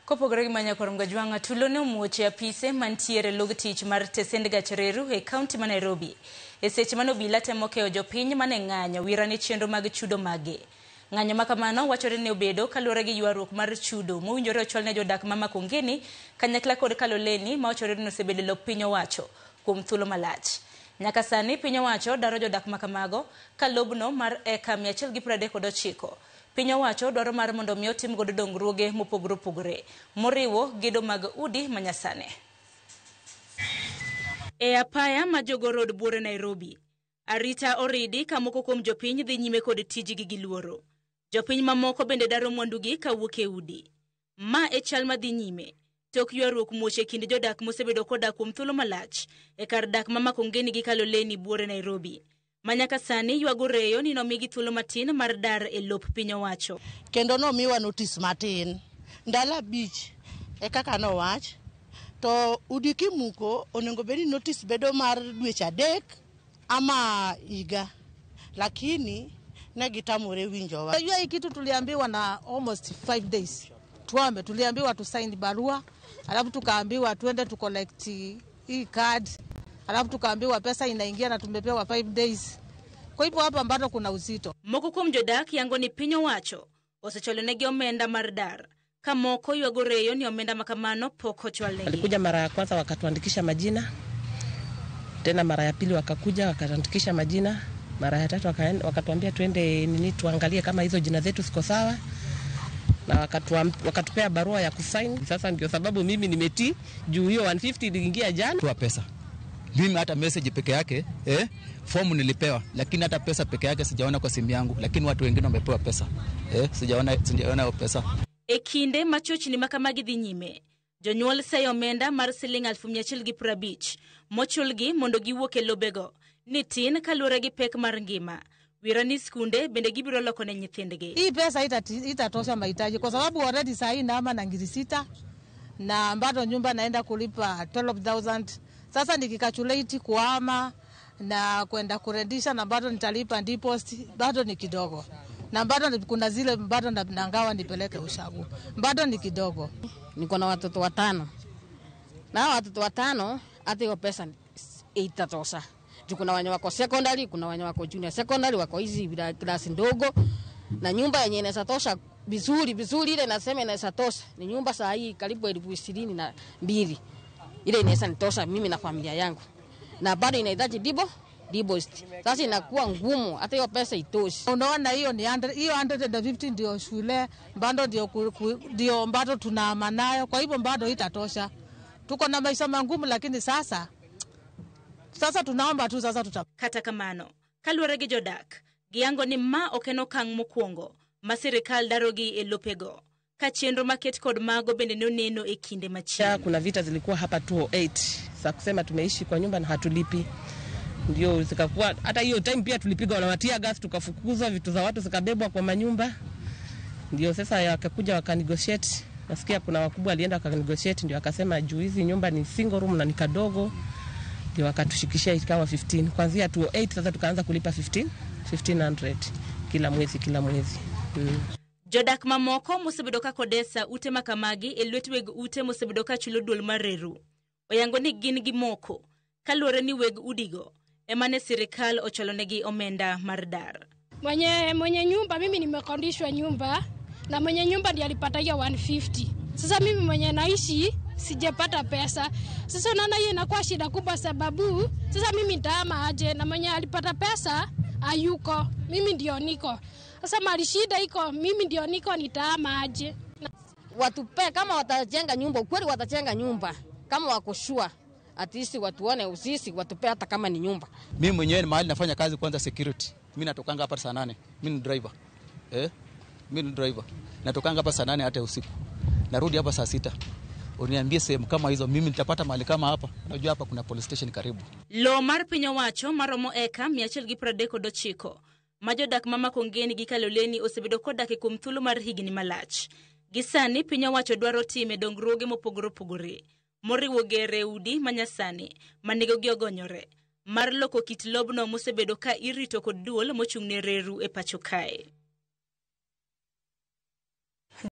Kopogore gi Manyakor Mgajwang'a, tulo ne omuoch e apise mantiere log tich mar tesend gach reru e kaunti ma Nairobi. E seche mane obila temo keyo jopiny mane ng'anyo wira ne chenro mag chudo mage. Ng'anyo ma kamano wachore ni obedo kaluwore gi ywaruok mar chudo mowinjore ochwal ne jodak ma Makongeni kanyakla kod Kaloleni ma wachore ni osebedo e lop piny owacho kuom thuolo malach. Nyaka sani piny owacho daro jodak ma kamago ka lobno mar eka 139. Piny owacho dwaro mar mondo mi otim godo dongruoge mopogore opogore moriwo gedo mag udi manyasani. E apaya ma Jogoo Road buore Nairobi, arita oridi ka moko kuom jopiny dhi nyime kod tijgi gi luoro. Jopiny mamoko bende daro mwandugi kawuok e udi. Ma e chal madhi nyime tok ywaruok muoch e kind jodak mosebedo kodak kuom thuolo malach e kar dak ma Makongeni gi Kaloleni buore Nairobi. Manyaka sani ywago reyo ni nomigi thuolo matin mar dar e lop piny owacho. Kendo nomiwa notice matin ndalo 5 e kaka nowach to udi kimuko onego bed ni notice bedo mar dweche 3 ama higa, lakini ne gitamore winjowa. Unajua hii kitu tuliambiwa na almost 5 days tuame, tuliambiwa tusaini barua, alafu tukaambiwa tuende tu collect hii card, alafu tukaambiwa pesa inaingia na tumepewa 5 days. Kwa hivyo hapa bado kuna uzito. Moko kuom jodak yango ni piny owacho osechwalonegi omenda mar dar, ka moko ywago reyo ni omenda makamano pok ochwalnegi. Walikuja mara ya kwanza wakatuandikisha majina, tena mara ya pili wakakuja wakatuandikisha majina, mara ya tatu wakatuambia tuende nini tuangalie kama hizo jina zetu ziko sawa, na wakatupea barua ya kusign. Sasa ndio sababu mimi nimetii juu hiyo 150 iliingia jana. Toa pesa. Mimi hata message peke yake, form nilipewa, lakini hata pesa peke yake sijaona kwa simu yangu, lakini watu wengine wamepewa pesa. Sijaona hiyo pesa. E kinde ma chochni ma kamagi dhi nyime, jonyuol seyo omenda mar siling 1,150 mochulgi mondo giwuok e lobego ni tin kaluwore gi pek mar ngima. Wira ni skunde bende gibiro loko ne nyithindgi. Hii pesa itatosha mahitaji kwa sababu already saa hii naama na ngiri 6 na bado nyumba naenda kulipa 12,000. Sasa nikikacalculate kuhama na kwenda kurendisha na bado nitalipa deposit, bado ni kidogo. Na bado kuna zile bado nangawa nipeleke ushago. Bado ni kidogo. Niko na watoto 5. Na watoto 5 hata hiyo pesa itatosha. Juu kuna wenye wako secondary, kuna wenye wako junior secondary, wako hizi bila class ndogo. Na nyumba yenye inaweza tosha vizuri vizuri, ile nasema inaweza tosha ni nyumba saa hii karibu 22,000. Ile inaweza nitosha mimi na familia yangu. Na bado inahitaji deposit. Sasa inakuwa ngumu hata hiyo pesa itoshi. Unaona hiyo ni hiyo 150 ndio shule, bado ndio ndio bado tunaama nayo, kwa hivyo bado itatosha. Tuko na maisha magumu, lakini sasa tunaomba tu sasa tuta. Kata kamano, kaluwore gi jodak, giyango ni ma ok en okang' mokwongo ma sirikal darogi e lopego, ka chenro maket kod mago bende ne oneno e kinde machiegni. Kuna vita zilikuwa hapa 208 za kusema tumeishi kwa nyumba na hatulipi. Ndio zikakuwa hata hiyo time pia tulipigwa na tear gas, tukafukuzwa, vitu za watu zikabebwa kwa manyumba. Ndio sasa wakakuja wakanegotiate. Nasikia kuna wakubwa alienda wakanegotiate, ndio akasema juu hizi nyumba ni single room na ni kadogo, ndio wakatushikishia ikawa 15. Kuanzia 208 sasa tukaanza kulipa 1500 kila mwezi, kila mwezi. Jodak mamoko mosebedo ka kodesa ute makamagi e lwet weg ute mosebedo ka chulo duol mar reru oyango ni gin gi moko kaluwore ni weg udigo ema ne sirikal ochwalonegi omenda mar dar. Mwenye nyumba, mimi nimekondishwa nyumba na mwenye nyumba ndiye alipata hiyo 150. Sasa mimi mwenye naishi sijapata pesa. Sasa unaona hiyo inakuwa shida kubwa, sababu sasa mimi nitahama aje na mwenye alipata pesa hayuko, mimi ndio niko. Sasa mali shida iko, mimi ndio niko, nitahama aje? Watupe kama watajenga nyumba, ukweli watajenga nyumba kama wako sure, at least watuone usisi, watupe hata kama ni nyumba. Mimi mwenyewe ni mahali nafanya kazi kwanza security. Mimi natokanga hapa saa 8. Mimi ni driver. Mimi ni driver. Natokanga hapa saa 8 hata usiku. Narudi hapa saa 6. Uniambie sehemu kama hizo mimi nitapata mahali kama hapa? Unajua hapa kuna police station karibu. Lo mar piny owacho maromo eka 139 ma jodak ma Makongeni gi Kaloleni osebedo kodak e kuom thuolo mar higni malach. Gi sani piny owacho dwaro time dongruoge mopogore opogore moriwo gere udi manyasani ma nengogi ogonyore mar loko kit lobno mosebedo ka irito kod duol mochung' ne reru e pacho kae.